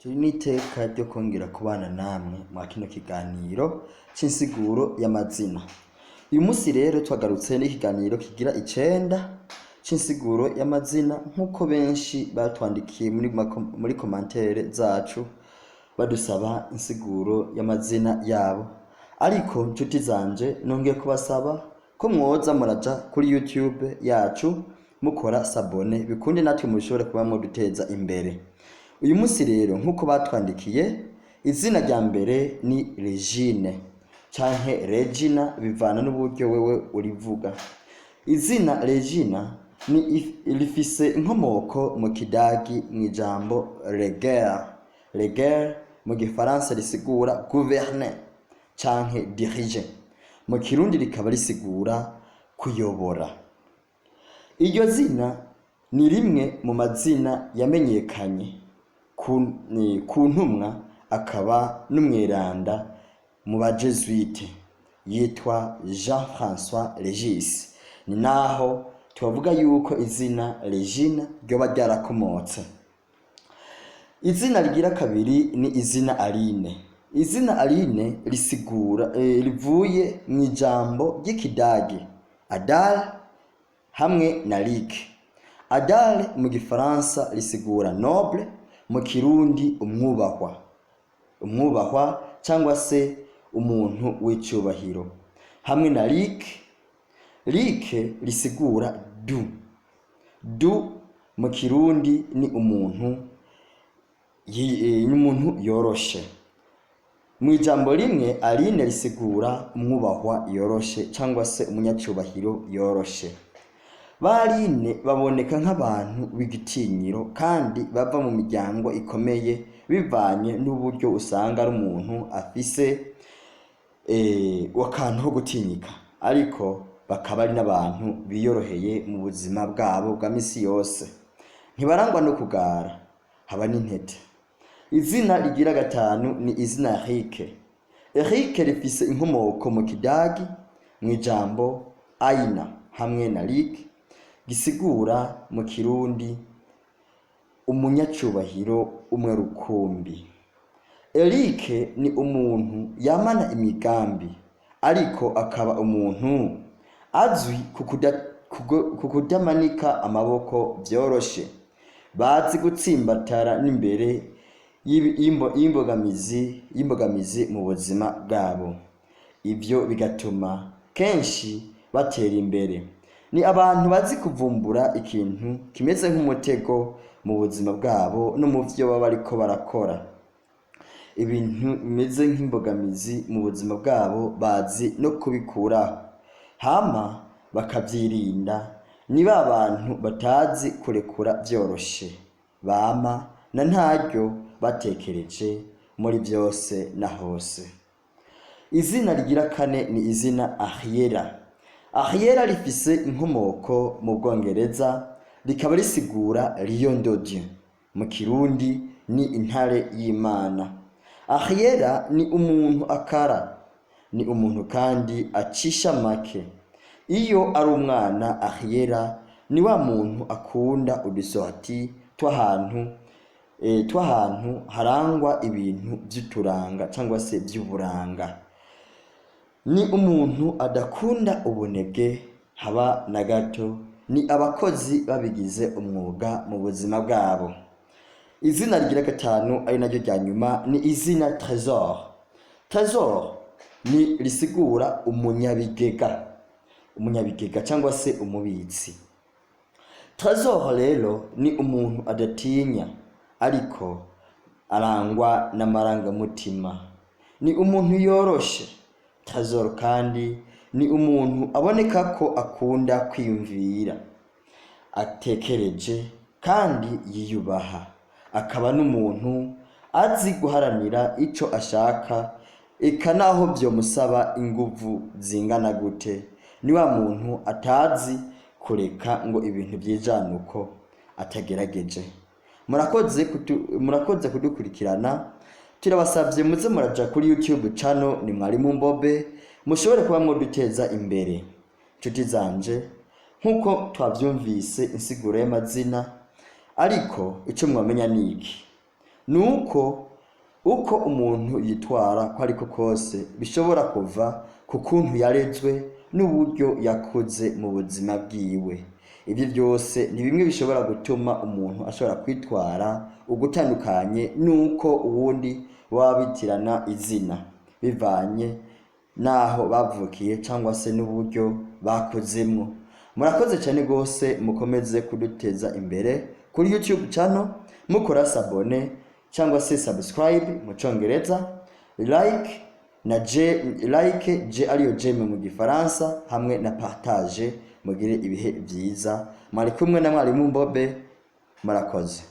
Turi n'iteka ryo kongera kubana namwe mwa kino kiganiro c'insiguro y'amazina. Uyu munsi rero twagarutse n'ikiganiro kigira icenda c'insiguro y'amazina, nk'uko benshi batwandikiye muri commentaires zacu badusaba insiguro y'amazina yabo. Ariko nshuti zanje, nongeye kubasaba ko mwoza muraja kuri YouTube yacu mukora s'abonner, bikunde natwe mushobore kuba muduteza imbere. Uyu munsi rero, nk'uko batwandikiye, izina rya mbere ni Regine canke Regina, bivana n'uburyo wewe urivuga. Izina Regina ni rifise inkomoko mu Kidagi, mw'ijambo regere. Regere mu Gifaransa risigura gouverner canke diriger, mu Kirundi rikaba risigura kuyobora. Iryo zina ni rimwe mu mazina yamenyekanye ku ntumwa akaba n'umweranda mu Bajesuite yitwa Jean François Regis. Ni naho twavuga yuko izina Regina ryoba ryarakomotse. Izina rigira kabiri ni izina Aline. Izina Aline risigura rivuye mu ijambo ry'Ikidagi Adal hamwe na Lik. Adal mu Gifaransa risigura noble, mu Kirundi umwubahwa, umwubahwa cyangwa se umuntu w'icubahiro, hamwe na Lik. Lik risigura doux. Doux mu Kirundi ni umuntu ni umuntu yoroshe. Mu ijambo rimwe, Aline risigura umwubahwa yoroshe cyangwa se umunyacubahiro yoroshe. Ba Aline baboneka nk'abantu b'igitinyiro kandi bava mu miryango ikomeye, bivanye n'uburyo usanga ari umuntu afise akantu ko gutinyika, ariko bakaba ari n'abantu biyoroheye mu buzima bwabo bwa misi yose. Ntibarangwa no kugara haba n'intete. Izina rigira gatanu ni izina Eric. Eric rifise inkomoko mu Kidagi, mu ijambo Aina hamwe na Lik, gisigura mu Kirundi umunyacubahiro umwe rukumbi. Eric ni umuntu yamana imigambi, ariko akaba umuntu azwi ku kudamanika amaboko vyoroshe. Bazi gutsimbatara n'imbere y'imbogamizi mu buzima bwabo, ivyo bigatuma kenshi batera imbere. Ni abantu bazi kuvumbura ikintu kimeze nk'umutego mu buzima bwabo no mu vyo baba bariko barakora. Ibintu bimeze nk'imbogamizi mu buzima bwabo bazi no kubikuraho, hama bakavyirinda. Ni ba bantu batazi kurekura vyoroshe, bama na ntaryo batekereje muri vyose na hose. Izina rigira kane ni izina Ariera. Ariera rifise inkomoko mu Bwongereza, rikaba risigura Lion de Dieu, mu Kirundi ni intare y'Imana. Ariera ni umuntu akara, ni umuntu kandi acisha make. Iyo ari umwana, Ariera ni wa muntu akunda udusorties tw'ahantu harangwa ibintu vy'uturanga cyangwa se vy'uburanga. Ni umuntu adakunda ubunebwe haba na gato. Ni abakozi babigize umwuga mu buzima bwabo. Izina rigira gatanu, ari naryo rya nyuma, ni izina Trésor. Trésor ni risigura umunyabigega, umunyabigega cyangwa se umubitsi. Trésor rero ni umuntu adatinya, ariko arangwa n'amarangamutima. Ni umuntu yoroshe. Trésor kandi ni umuntu aboneka ko akunda kwiyumvira, atekereje kandi yiyubaha, akaba n'umuntu azi guharanira ico ashaka, eka naho vyomusaba inguvu zingana gute. Ni wa muntu atazi kureka ngo ibintu vyijane uko atagerageje. Murakoze kudukurikirana. Turabasavye muze muraja kuri YouTube channel ni Mwarimu Mbobe, mushobore kuba mwoduteza imbere. Nshuti zanje, nk'uko twavyumvise insiguro y'amazina, ariko ico mwamenya ni iki: Ni uko uko umuntu yitwara ko ariko kose bishobora kuva ku kuntu yarezwe n'uburyo yakuze mu buzima bwiwe. Ibyo byose ni bimwe bishobora gutuma umuntu ashobora kwitwara ugutandukanye n'uko uwundi baba bitirana izina, bivanye n'aho bavukiye cyangwa se n'uburyo bakuzemwo. Murakoze cyane rwose, mukomeze kuduteza imbere kuri YouTube channel mukora s'abonner cyangwa se subscribe mu Congereza, like na j like j ariyo j'aime mu Gifaransa, hamwe na partage. Mugire ibihe byiza. Mwari kumwe na mwarimu Mbobe. Murakoze.